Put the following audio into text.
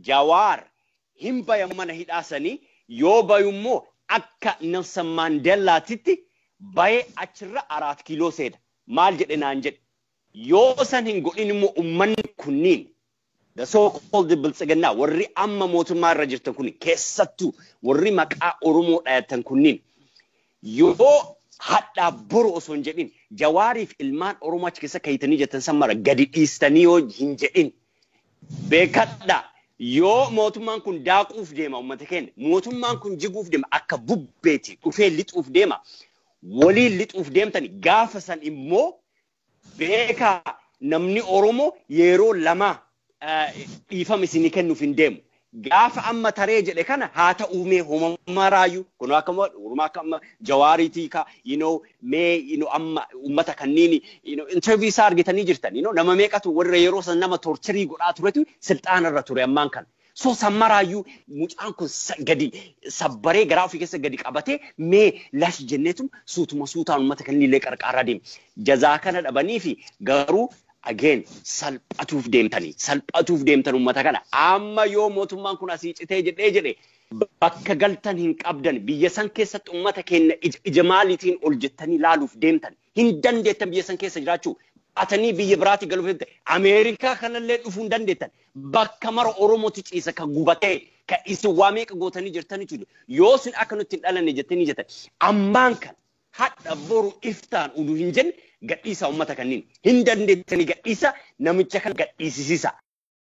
Jawaar hin baya mana hidhaasanii yoo bayummoo akka Nelson Mandelaatitti bayee achirra 4 kiiloo seena. Maal jedhe naan jedhe. Yoo san hin godhin immoo uummanni kunniin the so called biltsiginnaa, warri amma mootummaa irra jirtan kun, keessattuu warri maqaa Oromoo dhayatan kunniin, yoo hadhaa boru osoo hin jedhin Jawaariif ilmaan Oromoo achi keessa kayitanii jettan san mara gadi dhiistanii yoo hin jedhin, beekadha, yoo mootummaan kun daaquuf deema uummata keenya, mootummaan kun jiguuf deema, akka bubbeeti dhufee lixuuf deema, waliin lixuuf deemtani. Gaafa san immoo beekaa, namni Oromoo yeroo lama dhiifama isinii kennuuf hin deemu. Gaafa amma taree jedhe kana haa ta'uu, mee homamaraayyuu kun akka Oromoo akka amma Jawaariitii ka mee amma uummata kanniin interview isaa argitanii jirtan, nama meeqatu warra yeroo san nama torture godhaa turetu silxaana irra ture ammaan kana. So sammaraayyuu mucaan kun gadi sabbaree garaa ofii keessa gadi qabatee mee lash jenneetu suutuma suutaan uummata kannillee qarqaaraa deema. Jazaa kana dhabanii fi garuu again salphatuuf deemtanii, salphatuuf deemtan uummata kana. Amma yoo mootummaan kun asii citee jedhee jedhe, bakka galtan hin qabdan. Biyya san keessatti uummata keenya ija maaliitiin ol jettanii laaluuf deemtan? Hin dandeettan biyya san keessa jiraachuu. Atanii biyya biraatti galuuf deemtan, Ameerikaa kanallee dhufuu hin dandeettan. Bakka mara Oromootu ciisa, ka gubatee ka isin waa meeqa gootanii jirtanii jiru. Yoo isin akka nutti hin dhalanne jettanii jettan, ammaan kan hadha boru iftaan uduu hin jenne gadhiisa uummata kanneen. Hin dandeettanii, gadhiisa namicha kan gadhiisisiisa.